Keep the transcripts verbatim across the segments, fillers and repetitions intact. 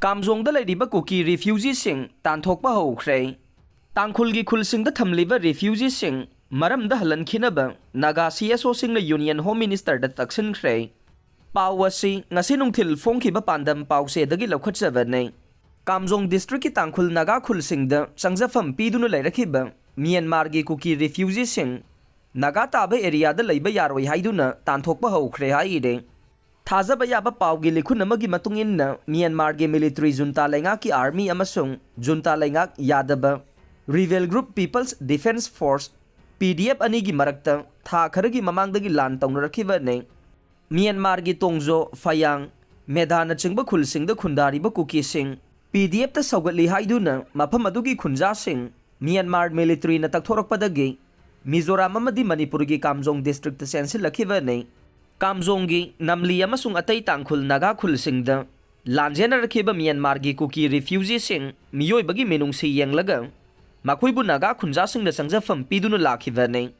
ꯀꯥꯝꯖꯣꯡꯗ ꯂꯩꯔꯤꯕ ꯀꯨꯀꯤ ꯔꯤꯐ꯭ꯌꯨꯖꯤꯁꯤꯡ ꯇꯥꯟꯊꯣꯛꯄ ꯍꯧꯈ꯭ꯔꯦ꯫ ꯇꯥꯡꯈꯨꯜꯒꯤ ꯈꯨꯜꯁꯤꯡꯗ ꯊꯝꯂꯤꯕ ꯔꯤꯐ꯭ꯌꯨꯖꯤꯁꯤꯡ ꯃꯔꯝꯗ ꯍꯜꯍꯟꯈꯤꯅꯕ ꯅꯥꯒꯥ ꯁꯤ ꯑꯦꯁ ꯑꯣꯁꯤꯡꯅ ꯌꯨꯅꯤꯌꯟ ꯍꯣꯝ ꯃꯤꯅꯤꯁꯇꯔꯗ ꯇꯛꯁꯤꯟꯈ꯭ꯔꯦ꯫ ꯄꯥꯎ ꯑꯁꯤ ꯉꯁꯤ ꯅꯨꯡꯊꯤꯜ ꯐꯣꯡꯈꯤꯕ ꯄꯥꯟꯗꯝ ꯄꯥꯎꯆꯦꯗꯒꯤ ꯂꯧꯈꯠꯆꯕꯅꯤ꯫ ꯀꯥꯝꯖꯣꯡ ꯗꯤꯁꯇ꯭ꯔꯤꯛꯀꯤ ꯇꯥꯡꯈꯨꯜ ꯅꯥꯒꯥ ꯈꯨꯜꯁꯤꯡꯗ ꯆꯪꯖꯐꯝ ꯄꯤꯗꯨꯅ ꯂꯩꯔꯛꯈꯤꯕ ꯃ꯭ꯌꯥꯟꯃꯥꯔꯒꯤ ꯀꯨꯀꯤ ꯔꯤꯐ꯭ꯌꯨꯖꯤꯁꯤꯡ ꯅꯥꯒꯥ ꯇꯥꯕ ꯑꯦꯔꯤꯌꯥꯗ ꯂꯩꯕ ꯌꯥꯔꯣꯏ ꯍꯥꯏꯗꯨꯅ ꯇꯥꯟꯊꯣꯛꯄ ꯍꯧꯈ꯭ꯔꯦ ꯍꯥꯏꯔꯦ꯫ ꯊꯥꯖꯕ ꯌꯥꯕ ꯄꯥꯎꯒꯤ ꯂꯤꯈꯨꯟ ꯑꯃꯒꯤ ꯃꯇꯨꯡ ꯏꯟꯅ, ꯃ꯭ꯌꯥꯟꯃꯥꯔꯒꯤ ꯃꯤꯂꯤꯇꯔꯤ ꯖꯨꯟꯇꯥ ꯂꯩꯉꯥꯛꯀꯤ ꯑꯥꯔꯃꯤ ꯑꯃꯁꯨꯡ ꯖꯨꯟꯇꯥ ꯂꯩꯉꯥꯛ ꯌꯥꯗꯕ rebel group people's defence force, P D F, ꯑꯅꯤꯒꯤ ꯃꯔꯛꯇ ꯊꯥ ꯈꯔꯒꯤ ꯃꯃꯥꯡꯗꯒꯤ ꯂꯥꯟ ꯇꯧꯅꯔꯛꯈꯤꯕꯅꯤ꯫ ꯃ꯭ꯌꯥꯟꯃꯥꯔꯒꯤ ꯇꯣꯡꯖꯣ, ꯐꯌꯥꯡ, ꯃꯦꯙꯥꯅꯆꯤꯡꯕ ꯈꯨꯜꯁꯤꯡꯗ ꯈꯨꯟꯗꯥꯔꯤꯕ ꯀꯨꯀꯤꯁꯤꯡ ꯄꯤ ꯗꯤ ꯑꯦꯐꯇ ꯁꯧꯒꯠꯂꯤ ꯍꯥꯏꯗꯨꯅ ꯃꯐꯝ ꯑꯗꯨꯒꯤ ꯈꯨꯟꯖꯥꯁꯤꯡ ꯃ꯭ꯌꯥꯟꯃꯥꯔ ꯃꯤꯂꯤꯇꯔꯤꯅ ꯇꯛꯊꯣꯔꯛꯄꯗꯒꯤ ꯃꯤꯖꯣꯔꯥꯝ ꯑꯃꯗꯤ ꯃꯅꯤꯄꯨꯔꯒꯤ ꯀꯥꯝꯖꯣꯡ ꯗꯤꯁꯇ꯭ꯔꯤꯛꯇ ꯆꯦꯟꯁꯤꯜꯂꯛꯈꯤꯕꯅꯤ꯫ ꯀꯥꯝꯖꯣꯡꯒꯤ ꯅꯝꯂꯤ ꯑꯃꯁꯨꯡ ꯑꯇꯩ ꯇꯥꯡꯈꯨꯜ ꯅꯥꯒꯥ ꯈꯨꯜꯁꯤꯡꯗ ꯂꯥꯟꯖꯦꯟꯅꯔꯛꯈꯤꯕ ꯃ꯭ꯌꯥꯟꯃꯥꯔꯒꯤ ꯀꯨꯀꯤ ꯔꯤꯐ꯭ꯌꯨꯖꯤꯁꯤꯡ ꯃꯤꯑꯣꯏꯕꯒꯤ ꯃꯤꯅꯨꯡꯁꯤ ꯌꯦꯡꯂꯒ ꯃꯈꯣꯏꯕꯨ ꯅꯥꯒꯥ ꯈꯨꯟꯖꯥꯁꯤꯡꯗ ꯆꯪꯖꯐꯝ ꯄꯤꯗꯨꯅ ꯂꯥꯛꯈꯤꯕꯅꯤ꯫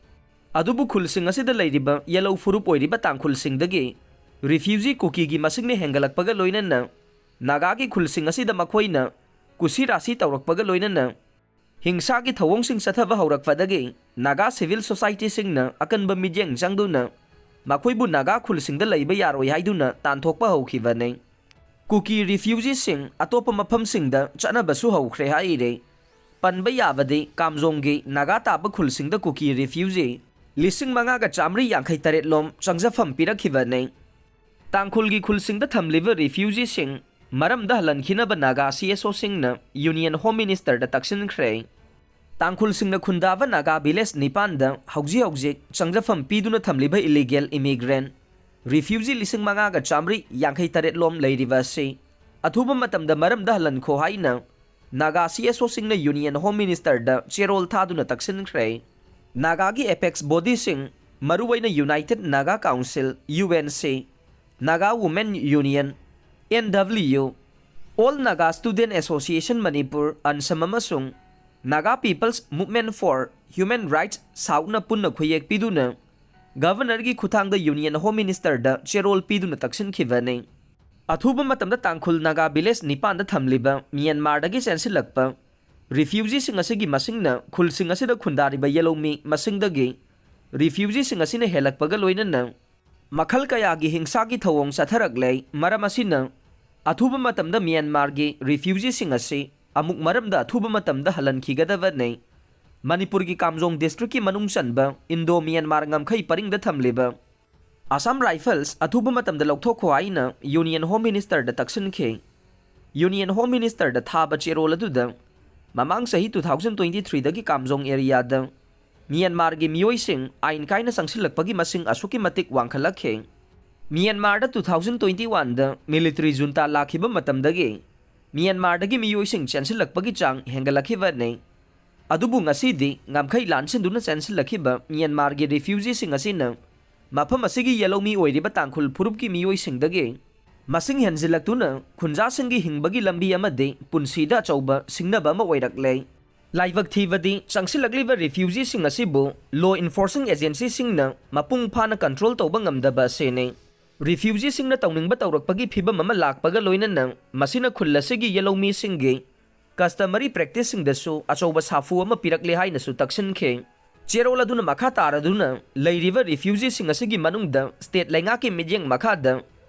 ꯑꯗꯨꯕꯨ ꯈꯨꯜꯁꯤꯡ ꯑꯁꯤꯗ ꯂꯩꯔꯤꯕ ꯌꯦꯂꯧ ꯐꯨꯔꯨꯞ ꯑꯣꯏꯔꯤꯕ ꯇꯥꯡꯈꯨꯜꯁꯤꯡꯗꯒꯤ ꯔꯤꯐ꯭ꯌꯨꯖꯤ ꯀꯨꯀꯤꯒꯤ ꯃꯁꯤꯡꯅ ꯍꯦꯟꯒꯠꯂꯛꯄꯒ ꯂꯣꯏꯅꯅ ꯅꯥꯒꯥꯒꯤ ꯈꯨꯜꯁꯤꯡ ꯑꯁꯤꯗ ꯃꯈꯣꯏꯅ ꯀꯨꯁꯤ ꯔꯥꯁꯤ ꯇꯧꯔꯛꯄꯒ ꯂꯣꯏꯅꯅ ꯍꯤꯡꯁꯥꯒꯤ ꯊꯧꯑꯣꯡꯁꯤꯡ ꯆꯠꯊꯕ ꯍꯧꯔꯛꯄꯗꯒꯤ ꯅꯥꯒꯥ ꯁꯤꯚꯤꯜ ꯁꯣꯁꯥꯏꯇꯤꯁꯤꯡꯅ ꯑꯀꯟꯕ ꯃꯤꯠꯌꯦꯡ ꯆꯪꯗꯨꯅ ꯃꯈꯣꯏꯕꯨ ꯅꯥꯒꯥ ꯈꯨꯜꯁꯤꯡꯗ ꯂꯩꯕ ꯌꯥꯔꯣꯏ ꯍꯥꯏꯗꯨꯅ ꯇꯥꯟꯊꯣꯛꯄ ꯍꯧꯈꯤꯕꯅꯤ꯫ ꯀꯨꯀꯤ ꯔꯤꯐ꯭ꯌꯨꯖꯤꯁꯤꯡ ꯑꯇꯣꯞꯄ ꯃꯐꯝꯁꯤꯡꯗ ꯆꯠꯅꯕꯁꯨ ꯍꯧꯈ꯭ꯔꯦ ꯍꯥꯏꯔꯦ꯫ ꯄꯟꯕ ꯌꯥꯕꯗꯤ ꯀꯥꯝꯖꯣꯡꯒꯤ ꯅꯥꯒꯥ ꯇꯥꯕ ꯈꯨꯜꯁꯤꯡꯗ ꯀꯨꯀꯤ ꯔꯤꯐ꯭ꯌꯨꯖꯤ ꯂꯤꯁꯤꯡ ꯃꯉꯥꯒ ꯆꯥꯃꯔꯤ ꯌꯥꯡꯈꯩ ꯇꯔꯦꯠ ꯂꯣꯝ ꯆꯪꯖꯐꯝ ꯄꯤꯔꯛꯈꯤꯕꯅꯤ꯫ ꯇꯥꯡꯈꯨꯜꯒꯤ ꯈꯨꯜꯁꯤꯡꯗ ꯊꯝꯂꯤꯕ ꯔꯤꯐ꯭ꯌꯨꯖꯤꯁꯤꯡ ꯃꯔꯝꯗ ꯍꯜꯍꯟꯈꯤꯅꯕ ꯅꯥꯒꯥ ꯁꯤ ꯑꯦꯁ ꯑꯣꯁꯤꯡꯅ ꯌꯨꯅꯤꯌꯟ ꯍꯣꯝ ꯃꯤꯅꯤꯁꯇꯔꯗ ꯇꯛꯁꯤꯟꯈ꯭ꯔꯦ꯫ ꯇꯥꯡꯈꯨꯜꯁꯤꯡꯅ ꯈꯨꯟꯗꯥꯕ ꯅꯥꯒꯥ ꯚꯤꯂꯦꯖ ꯅꯤꯄꯥꯟꯗ ꯍꯧꯖꯤꯛ ꯍꯧꯖꯤꯛ ꯆꯪꯖꯐꯝ ꯄꯤꯗꯨꯅ ꯊꯝꯂꯤꯕ ꯏꯂꯤꯒꯦꯜ ꯏꯃꯤꯒ꯭ꯔꯦꯟ ꯔꯤꯐ꯭ꯌꯨꯖꯤ ꯂꯤꯁꯤꯡ ꯃꯉꯥꯒ ꯆꯥꯃꯔꯤ ꯌꯥꯡꯈꯩ ꯇꯔꯦꯠ ꯂꯣꯝ ꯂꯩꯔꯤꯕ ꯑꯁꯤ ꯑꯊꯨꯕ ꯃꯇꯝꯗ ꯃꯔꯝꯗ ꯍꯜꯍꯟꯈꯣ ꯍꯥꯏꯅ ꯅꯥꯒꯥ ꯁꯤ ꯑꯦꯁ ꯑꯣꯁꯤꯡꯅ ꯌꯨꯅꯤꯌꯟ ꯍꯣꯝ ꯃꯤꯅꯤꯁꯇꯔꯗ ꯆꯦꯔꯣꯜ ꯊꯥꯗꯨꯅ ꯇꯛꯁꯤꯟꯈ꯭ꯔꯦ꯫ ꯅꯥꯒꯥꯒꯤ ꯑꯦꯄꯦꯛꯁ ꯕꯣꯗꯤꯁꯤꯡ, ꯃꯔꯨꯑꯣꯏꯅ united Naga council, U N C, Naga women union, N W U, all Naga student association Manipur, ANSAM, ꯑꯃꯁꯨꯡ Naga people's movement for human rights, ꯁꯥꯎꯠꯅ ꯄꯨꯟꯅ ꯈꯨꯌꯦꯛ ꯄꯤꯗꯨꯅ ꯒꯚꯔꯅꯔꯒꯤ ꯈꯨꯠꯊꯥꯡꯗ ꯌꯨꯅꯤꯌꯟ ꯍꯣꯝ ꯃꯤꯅꯤꯁꯇꯔꯗ ꯆꯦꯔꯣꯜ ꯄꯤꯗꯨꯅ ꯇꯛꯁꯤꯟꯈꯤꯕꯅꯤ꯫ ꯑꯊꯨꯕ ꯃꯇꯝꯗ ꯇꯥꯡꯈꯨꯜ ꯅꯥꯒꯥ ꯚꯤꯂꯦꯖ ꯅꯤꯄꯥꯟꯗ ꯊꯝꯂꯤꯕ ꯃ꯭ꯌꯥꯟꯃꯥꯔꯗꯒꯤ ꯆꯦꯟꯁꯤꯜꯂꯛꯄ ꯔꯤꯐ꯭ꯌꯨꯖꯤꯁꯤꯡ ꯑꯁꯤꯒꯤ ꯃꯁꯤꯡꯅ ꯈꯨꯜꯁꯤꯡ ꯑꯁꯤꯗ ꯈꯨꯟꯗꯥꯔꯤꯕ ꯌꯦꯜꯍꯧꯃꯤ ꯃꯁꯤꯡꯗꯒꯤ ꯔꯤꯐ꯭ꯌꯨꯖꯤꯁꯤꯡ ꯑꯁꯤꯅ ꯍꯦꯜꯂꯛꯄꯒ ꯂꯣꯏꯅꯅ ꯃꯈꯜ ꯀꯌꯥꯒꯤ ꯍꯤꯡꯁꯥꯒꯤ ꯊꯧꯑꯣꯡ ꯆꯠꯊꯔꯛꯂꯦ꯫ ꯃꯔꯝ ꯑꯁꯤꯅ ꯑꯊꯨꯕ ꯃꯇꯝꯗ ꯃ꯭ꯌꯥꯟꯃꯥꯔꯒꯤ ꯔꯤꯐ꯭ꯌꯨꯖꯤꯁꯤꯡ ꯑꯁꯤ ꯑꯃꯨꯛ ꯃꯔꯝꯗ ꯑꯊꯨꯕ ꯃꯇꯝꯗ ꯍꯜꯍꯟꯈꯤꯒꯗꯕꯅꯤ꯫ ꯃꯅꯤꯄꯨꯔꯒꯤ ꯀꯥꯝꯖꯣꯡ ꯗꯤꯁꯇ꯭ꯔꯤꯛꯀꯤ ꯃꯅꯨꯡ ꯆꯟꯕ ꯏꯟꯗꯣ ꯃ꯭ꯌꯥꯟꯃꯥꯔ ꯉꯝꯈꯩ ꯄꯔꯤꯡꯗ ꯊꯝꯂꯤꯕ ꯑꯁꯥꯝ ꯔꯥꯏꯐꯜꯁ ꯑꯊꯨꯕ ꯃꯇꯝꯗ ꯂꯧꯊꯣꯛꯈꯣ ꯍꯥꯏꯅ ꯌꯨꯅꯤꯌꯟ ꯍꯣꯝ ꯃꯤꯅꯤꯁꯇꯔꯗ ꯇꯛꯁꯤꯟꯈꯤ꯫ ꯌꯨꯅꯤꯌꯟ ꯍꯣꯝ ꯃꯤꯅꯤꯁꯇꯔꯗ ꯊꯥꯕ ꯆꯦꯔꯣꯜ ꯑꯗꯨꯗ ꯃꯃꯥꯡ ꯆꯍꯤ two thousand twenty threeꯗꯒꯤ ꯀꯥꯝꯖꯣꯡ ꯑꯦꯔꯤꯌꯥꯗ ꯃ꯭ꯌꯥꯟꯃꯥꯔꯒꯤ ꯃꯤꯑꯣꯏꯁꯤꯡ ꯑꯥꯏꯟ ꯀꯥꯏꯅ ꯆꯪꯁꯤꯜꯂꯛꯄꯒꯤ ꯃꯁꯤꯡ ꯑꯁꯨꯛꯀꯤ ꯃꯇꯤꯛ ꯋꯥꯡꯈꯠꯂꯛꯈꯤ꯫ ꯃ꯭ꯌꯥꯟꯃꯥꯔꯗ two thousand twenty oneꯗ ꯃꯤꯂꯤꯇꯔꯤ ꯖꯨꯟꯇꯥ ꯂꯥꯛꯈꯤꯕ ꯃꯇꯝꯗꯒꯤ ꯃ꯭ꯌꯥꯟꯃꯥꯔꯗꯒꯤ ꯃꯤꯑꯣꯏꯁꯤꯡ ꯆꯦꯟꯁꯤꯜꯂꯛꯄꯒꯤ ꯆꯥꯡ ꯍꯦꯟꯒꯠꯂꯛꯈꯤꯕꯅꯤ꯫ ꯑꯗꯨꯕꯨ ꯉꯁꯤꯗꯤ ꯉꯝꯈꯩ ꯂꯥꯟꯁꯤꯟꯗꯨꯅ ꯆꯦꯟꯁꯤꯜꯂꯛꯈꯤꯕ ꯃ꯭ꯌꯥꯟꯃꯥꯔꯒꯤ ꯔꯤꯐ꯭ꯌꯨꯖꯤꯁꯤꯡ ꯑꯁꯤꯅ ꯃꯐꯝ ꯑꯁꯤꯒꯤ ꯌꯦꯜꯍꯧꯃꯤ ꯑꯣꯏꯔꯤꯕ ꯇꯥꯡꯈꯨꯜ ꯐꯨꯔꯨꯞꯀꯤ ꯃꯤꯑꯣꯏꯁꯤꯡꯗꯒꯤ ꯃꯁꯤꯡ ꯍꯦꯟꯖꯤꯜꯂꯛꯇꯨꯅ ꯈꯨꯟꯖꯥꯁꯤꯡꯒꯤ ꯍꯤꯡꯕꯒꯤ ꯂꯝꯕꯤ ꯑꯃꯗꯤ ꯄꯨꯟꯁꯤꯗ ꯑꯆꯧꯕ ꯁꯤꯡꯅꯕ ꯑꯃ ꯑꯣꯏꯔꯛꯂꯦ꯫ ꯂꯥꯏꯕꯛ ꯊꯤꯕꯗꯤ ꯆꯪꯁꯤꯜꯂꯛꯂꯤꯕ ꯔꯤꯐ꯭ꯌꯨꯖꯤꯁꯤꯡ ꯑꯁꯤꯕꯨ ꯂꯣ ꯏꯟꯐꯣꯔꯁꯤꯡ ꯑꯦꯖꯦꯟꯁꯤꯁꯤꯡꯅ ꯃꯄꯨꯡ ꯐꯥꯅ ꯀꯟꯇ꯭ꯔꯣꯜ ꯇꯧꯕ ꯉꯝꯗꯕ ꯑꯁꯤꯅꯤ꯫ ꯔꯤꯐ꯭ꯌꯨꯖꯤꯁꯤꯡꯅ ꯇꯧꯅꯤꯡꯕ ꯇꯧꯔꯛꯄꯒꯤ ꯐꯤꯕꯝ ꯑꯃ ꯂꯥꯛꯄꯒ ꯂꯣꯏꯅꯅ ꯃꯁꯤꯅ ꯈꯨꯜ ꯑꯁꯤꯒꯤ ꯌꯦꯜꯍꯧꯃꯤꯁꯤꯡꯒꯤ ꯀꯁꯇꯃꯔꯤ ꯄ꯭ꯔꯦꯛꯇꯤꯁꯁꯤꯡꯗꯁꯨ ꯑꯆꯧꯕ ꯁꯥꯐꯨ ꯑꯃ ꯄꯤꯔꯛꯂꯦ ꯍꯥꯏꯅꯁꯨ ꯇꯛꯁꯤꯟꯈꯤ꯫ ꯆꯦꯔꯣꯜ ꯑꯗꯨꯅ ꯃꯈꯥ ꯇꯥꯔꯗꯨꯅ ꯂꯩꯔꯤꯕ ꯔꯤꯐ꯭ꯌꯨꯖꯤꯁꯤꯡ ꯑꯁꯤꯒꯤ ꯃꯅꯨꯡꯗ ꯁ꯭ꯇꯦꯠ ꯂꯩꯉꯥꯛꯀꯤ ꯃꯤꯠꯌꯦꯡ ꯃꯈꯥꯗ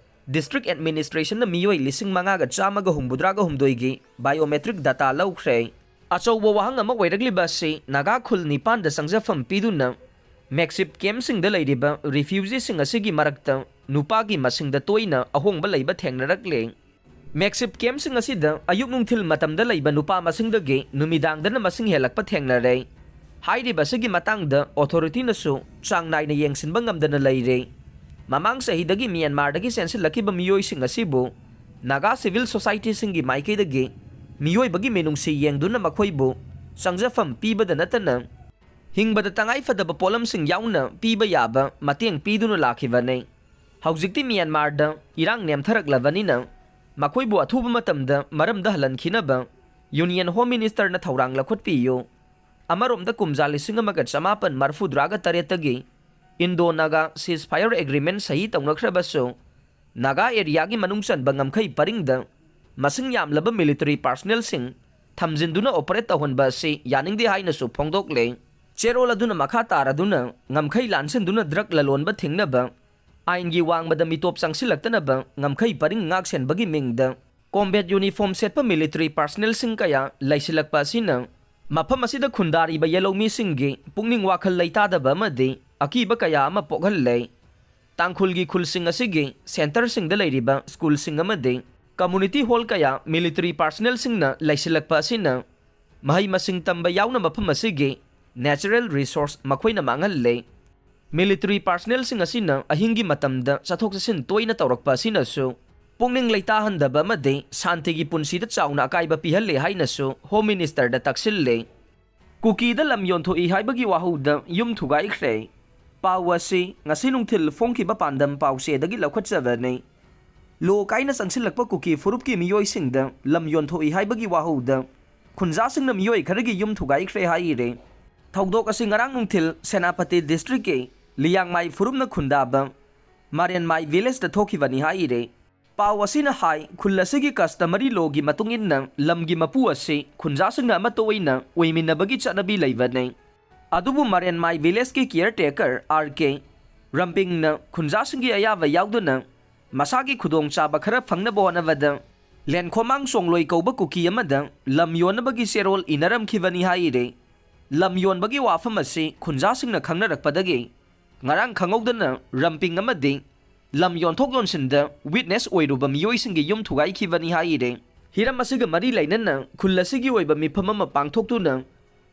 ꯗꯤꯁꯇ꯭ꯔꯤꯛ ꯑꯦꯗꯃꯤꯅꯤꯁꯇ꯭ꯔꯦꯁꯟꯅ ꯃꯤꯑꯣꯏ ꯂꯤꯁꯤꯡ ꯃꯉꯥꯒ ꯆꯥꯝꯃꯒ ꯍꯨꯝꯐꯨꯇꯔꯥꯒ ꯍꯨꯝꯗꯣꯏꯒꯤ ꯕꯥꯏꯑꯣꯃꯦꯇ꯭ꯔꯤꯛ ꯗꯇꯥ ꯂꯧꯈ꯭ꯔꯦ꯫ ꯑꯆꯧꯕ ꯋꯥꯍꯪ ꯑꯃ ꯑꯣꯏꯔꯛꯂꯤꯕ ꯑꯁꯤ ꯅꯥꯒꯥ ꯈꯨꯜ ꯅꯤꯄꯥꯟꯗ ꯆꯪꯖꯐꯝ ꯄꯤꯗꯨꯅ ꯃꯦꯛꯁꯤꯞ ꯀꯦꯝꯞꯁꯤꯡꯗ ꯂꯩꯔꯤꯕ ꯔꯤꯐ꯭ꯌꯨꯖꯤꯁꯤꯡ ꯑꯁꯤꯒꯤ ꯃꯔꯛꯇ ꯅꯨꯄꯥꯒꯤ ꯃꯁꯤꯡꯗ ꯇꯣꯏꯅ ꯑꯍꯣꯡꯕ ꯂꯩꯕ ꯊꯦꯡꯅꯔꯛꯂꯦ꯫ ꯃꯦꯛꯁꯤꯞ ꯀꯦꯝꯞꯁꯤꯡ ꯑꯁꯤꯗ ꯑꯌꯨꯛ ꯅꯨꯡꯊꯤꯜ ꯃꯇꯝꯗ ꯂꯩꯕ ꯅꯨꯄꯥ ꯃꯁꯤꯡꯗꯒꯤ ꯅꯨꯃꯤꯗꯥꯡꯗꯅ ꯃꯁꯤꯡ ꯍꯦꯜꯂꯛꯄ ꯊꯦꯡꯅꯔꯦ꯫ ꯍꯥꯏꯔꯤꯕ ꯑꯁꯤꯒꯤ ꯃꯇꯥꯡꯗ ꯑꯣꯊꯣꯔꯤꯇꯤꯅꯁꯨ ꯆꯥꯡ ꯅꯥꯏꯅ ꯌꯦꯡꯁꯤꯟꯕ ꯉꯝꯗꯅ ꯂꯩꯔꯦ꯫ ꯃꯃꯥꯡ ꯆꯍꯤꯗꯒꯤ ꯃ꯭ꯌꯥꯟꯃꯥꯔꯗꯒꯤ ꯆꯦꯟꯁꯤꯜꯂꯛꯈꯤꯕ ꯃꯤꯑꯣꯏꯁꯤꯡ ꯑꯁꯤꯕꯨ ꯅꯥꯒꯥ ꯁꯤꯚꯤꯜ ꯁꯣꯁꯥꯏꯇꯤꯁꯤꯡꯒꯤ ꯃꯥꯏꯀꯩꯗꯒꯤ ꯃꯤꯑꯣꯏꯕꯒꯤ ꯃꯤꯅꯨꯡꯁꯤ ꯌꯦꯡꯗꯨꯅ ꯃꯈꯣꯏꯕꯨ ꯆꯪꯖꯐꯝ ꯄꯤꯕꯗ ꯅꯠꯇꯅ ꯍꯤꯡꯕꯗ ꯇꯉꯥꯏꯐꯗꯕ ꯄꯣꯠꯂꯝꯁꯤꯡ ꯌꯥꯎꯅ ꯄꯤꯕ ꯌꯥꯕ ꯃꯇꯦꯡ ꯄꯤꯗꯨꯅ ꯂꯥꯛꯈꯤꯕꯅꯤ꯫ ꯍꯧꯖꯤꯛꯇꯤ ꯃ꯭ꯌꯥꯟꯃꯥꯔꯗ ꯏꯔꯥꯡ ꯅꯦꯝꯊꯔꯛꯂꯕꯅꯤꯅ ꯃꯈꯣꯏꯕꯨ ꯑꯊꯨꯕ ꯃꯇꯝꯗ ꯃꯔꯝꯗ ꯍꯜꯍꯟꯈꯤꯅꯕ ꯌꯨꯅꯤꯌꯟ ꯍꯣꯝ ꯃꯤꯅꯤꯁꯇꯔꯅ ꯊꯧꯔꯥꯡ ꯂꯧꯈꯠꯄꯤꯌꯨ꯫ ꯑꯃꯔꯣꯝꯗ ꯀꯨꯝꯖꯥ ꯂꯤꯁꯤꯡ ꯑꯃꯒ ꯆꯃꯥꯄꯟ ꯃꯔꯐꯨꯇꯔꯥꯒ ꯇꯔꯦꯠꯇꯒꯤ Indo Naga cease fire agreement ꯁꯍꯤ ꯇꯧꯅꯈ꯭ꯔꯕꯁꯨ ꯅꯥꯒꯥ ꯑꯦꯔꯤꯌꯥꯒꯤ ꯃꯅꯨꯡ ꯆꯟꯕ ꯉꯝꯈꯩ ꯄꯔꯤꯡꯗ ꯃꯁꯤꯡ ꯌꯥꯝꯂꯕ ꯃꯤꯂꯤꯇꯔꯤ ꯄꯥꯔꯁꯅꯦꯜꯁꯤꯡ ꯊꯝꯖꯤꯟꯗꯨꯅ ꯑꯣꯄꯔꯦꯠ ꯇꯧꯍꯟꯕ ꯑꯁꯤ ꯌꯥꯅꯤꯡꯗꯦ ꯍꯥꯏꯅꯁꯨ ꯐꯣꯡꯗꯣꯛꯂꯦ꯫ ꯆꯦꯔꯣꯜ ꯑꯗꯨꯅ ꯃꯈꯥ ꯇꯥꯔꯗꯨꯅ ꯉꯝꯈꯩ ꯂꯥꯟꯁꯤꯟꯗꯨꯅ ꯗ꯭ꯔꯒ ꯂꯂꯣꯟꯕ ꯊꯤꯡꯅꯕ, ꯑꯥꯏꯟꯒꯤ ꯋꯥꯡꯃꯗ ꯃꯤꯇꯣꯞ ꯆꯪꯁꯤꯜꯂꯛꯇꯅꯕ ꯉꯝꯈꯩ ꯄꯔꯤꯡ ꯉꯥꯛꯁꯦꯟꯕꯒꯤ ꯃꯤꯡꯗ ꯀꯣꯝꯕꯦꯠ ꯌꯨꯅꯤꯐꯣꯔꯝ ꯁꯦꯠꯄ ꯃꯤꯂꯤꯇꯔꯤ ꯄꯥꯔꯁꯅꯦꯜꯁꯤꯡ ꯀꯌꯥ ꯂꯩꯁꯤꯜꯂꯛꯄ ꯑꯁꯤꯅ ꯃꯐꯝ ꯑꯁꯤꯗ ꯈꯨꯟꯗꯥꯔꯤꯕ ꯌꯦꯜꯍꯧꯃꯤꯁꯤꯡꯒꯤ ꯄꯨꯛꯅꯤꯡ ꯋꯥꯈꯜ ꯂꯩꯇꯥꯗꯕ ꯑꯃꯗꯤ ꯑꯀꯤꯕ ꯀꯌꯥ ꯑꯃ ꯄꯣꯛꯍꯜꯂꯦ꯫ ꯇꯥꯡꯈꯨꯜꯒꯤ ꯈꯨꯜꯁꯤꯡ ꯑꯁꯤꯒꯤ ꯁꯦꯟꯇꯔꯁꯤꯡꯗ ꯂꯩꯔꯤꯕ ꯁ꯭ꯀꯨꯜꯁꯤꯡ ꯑꯃꯗꯤ ꯀꯝꯃꯨꯅꯤꯇꯤ ꯍꯣꯜ ꯀꯌꯥ ꯃꯤꯂꯤꯇꯔꯤ ꯄꯥꯔꯁꯅꯦꯜꯁꯤꯡꯅ ꯂꯩꯁꯤꯜꯂꯛꯄ ꯑꯁꯤꯅ ꯃꯍꯩ ꯃꯁꯤꯡ ꯇꯝꯕ ꯌꯥꯎꯅ ꯃꯐꯝ ꯑꯁꯤꯒꯤ ꯅꯦꯆꯔꯦꯜ ꯔꯤꯁꯣꯔꯁ ꯃꯈꯣꯏꯅ ꯃꯥꯡꯍꯜꯂꯦ꯫ ꯃꯤꯂꯤꯇꯔꯤ ꯄꯥꯔꯁꯅꯦꯜꯁꯤꯡ ꯑꯁꯤꯅ ꯑꯍꯤꯡꯒꯤ ꯃꯇꯝꯗ ꯆꯠꯊꯣꯛ ꯆꯠꯁꯤꯟ ꯇꯣꯏꯅ ꯇꯧꯔꯛꯄ ꯑꯁꯤꯅꯁꯨ ꯄꯨꯛꯅꯤꯡ ꯂꯩꯇꯥꯍꯟꯗꯕ ꯑꯃꯗꯤ ꯁꯥꯟꯇꯤꯒꯤ ꯄꯨꯟꯁꯤꯗ ꯆꯥꯎꯅ ꯑꯀꯥꯏꯕ ꯄꯤꯍꯜꯂꯦ ꯍꯥꯏꯅꯁꯨ ꯍꯣꯝ ꯃꯤꯅꯤꯁꯇꯔꯗ ꯇꯛꯁꯤꯜꯂꯦ꯫ ꯀꯨꯀꯤꯗ ꯂꯝ ꯌꯣꯟꯊꯣꯛꯏ ꯍꯥꯏꯕꯒꯤ ꯋꯥꯍꯧꯗ ꯌꯨꯝ ꯊꯨꯒꯥꯏꯈ꯭ꯔꯦ꯫ ꯄꯥꯎ ꯑꯁꯤ ꯉꯁꯤ ꯅꯨꯡꯊꯤꯜ ꯐꯣꯡꯈꯤꯕ ꯄꯥꯟꯗꯝ ꯄꯥꯎꯆꯦꯗꯒꯤ ꯂꯧꯈꯠꯆꯕꯅꯤ꯫ ꯂꯣ ꯀꯥꯏꯅ ꯆꯪꯁꯤꯜꯂꯛꯄ ꯀꯨꯀꯤ ꯐꯨꯔꯨꯞꯀꯤ ꯃꯤꯑꯣꯏꯁꯤꯡꯗ ꯂꯝ ꯌꯣꯟꯊꯣꯛꯏ ꯍꯥꯏꯕꯒꯤ ꯋꯥꯍꯧꯗ ꯈꯨꯟꯖꯥꯁꯤꯡꯅ ꯃꯤꯑꯣꯏ ꯈꯔꯒꯤ ꯌꯨꯝ ꯊꯨꯒꯥꯏꯈ꯭ꯔꯦ ꯍꯥꯏꯔꯦ꯫ ꯊꯧꯗꯣꯛ ꯑꯁꯤ ꯉꯔꯥꯡ ꯅꯨꯡꯊꯤꯜ ꯁꯦꯅꯥꯄꯇꯤ ꯗꯤꯁꯇ꯭ꯔꯤꯛꯀꯤ ꯂꯤꯌꯥꯡꯃꯥꯏ ꯐꯨꯔꯨꯞꯅ ꯈꯨꯟꯗꯥꯕ ꯃꯥꯔꯦꯟꯃꯥꯏ ꯚꯤꯂꯦꯖꯇ ꯊꯣꯛꯈꯤꯕꯅꯤ ꯍꯥꯏꯔꯦ꯫ ꯄꯥꯎ ꯑꯁꯤꯅ ꯍꯥꯏ, ꯈꯨꯜ ꯑꯁꯤꯒꯤ ꯀꯁꯇꯃꯔꯤ ꯂꯣꯒꯤ ꯃꯇꯨꯡ ꯏꯟꯅ ꯂꯝꯒꯤ ꯃꯄꯨ ꯑꯁꯤ ꯈꯨꯟꯖꯥꯁꯤꯡꯅ ꯑꯃꯠꯇ ꯑꯣꯏꯅ ꯑꯣꯏꯃꯤꯟꯅꯕꯒꯤ ꯆꯠꯅꯕꯤ ꯂꯩꯕꯅꯤ꯫ ꯑꯗꯨꯕꯨ ꯃꯥꯔꯦꯟꯃꯥꯏ ꯚꯤꯂꯦꯖꯀꯤ ꯀꯤꯌꯔ ꯇꯦꯀꯔ ꯑꯥꯔ ꯀꯦ ꯔꯝꯄꯤꯡꯅ ꯈꯨꯟꯖꯥꯁꯤꯡꯒꯤ ꯑꯌꯥꯕ ꯌꯥꯎꯗꯅ ꯃꯁꯥꯒꯤ ꯈꯨꯗꯣꯡꯆꯥꯕ ꯈꯔ ꯐꯪꯅꯕ ꯍꯣꯠꯅꯕꯗ ꯂꯦꯟꯈꯣꯃꯥꯡ ꯆꯣꯡꯂꯣꯏ ꯀꯧꯕ ꯀꯨꯀꯤ ꯑꯃꯗ ꯂꯝ ꯌꯣꯟꯅꯕꯒꯤ ꯆꯦꯔꯣꯜ ꯏꯅꯔꯝꯈꯤꯕꯅꯤ ꯍꯥꯏꯔꯦ꯫ ꯂꯝ ꯌꯣꯟꯕꯒꯤ ꯋꯥꯐꯝ ꯑꯁꯤ ꯈꯨꯟꯖꯥꯁꯤꯡꯅ ꯈꯪꯅꯔꯛꯄꯗꯒꯤ ꯉꯔꯥꯡ ꯈꯪꯍꯧꯗꯅ ꯔꯝꯄꯤꯡ ꯑꯃꯗꯤ ꯂꯝ ꯌꯣꯟꯊꯣꯛ ꯌꯣꯟꯁꯤꯟꯗ ꯋꯤꯠꯅꯦꯁ ꯑꯣꯏꯔꯨꯕ ꯃꯤꯑꯣꯏꯁꯤꯡꯒꯤ ꯌꯨꯝ ꯊꯨꯒꯥꯏꯈꯤꯕꯅꯤ ꯍꯥꯏꯔꯦ꯫ ꯍꯤꯔꯝ ꯑꯁꯤꯒ ꯃꯔꯤ ꯂꯩꯅꯅ ꯈꯨꯜ ꯑꯁꯤꯒꯤ ꯑꯣꯏꯕ ꯃꯤꯐꯝ ꯑꯃ ꯄꯥꯡꯊꯣꯛꯇꯨꯅ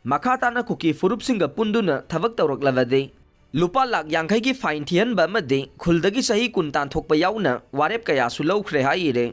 ꯃꯈꯥ ꯇꯥꯅ ꯀꯨꯀꯤ ꯐꯨꯔꯨꯞꯁꯤꯡꯒ ꯄꯨꯟꯗꯨꯅ ꯊꯕꯛ ꯇꯧꯔꯛꯂꯕꯗꯤ ꯂꯨꯄꯥ ꯂꯥꯈ ꯌꯥꯡꯈꯩꯒꯤ ꯐꯥꯏꯟ ꯊꯤꯍꯟꯕ ꯑꯃꯗꯤ ꯈꯨꯜꯗꯒꯤ ꯆꯍꯤ ꯀꯨꯟ ꯇꯥꯟꯊꯣꯛꯄ ꯌꯥꯎꯅ ꯋꯥꯔꯦꯞ ꯀꯌꯥꯁꯨ ꯂꯧꯈ꯭ꯔꯦ ꯍꯥꯏꯔꯦ꯫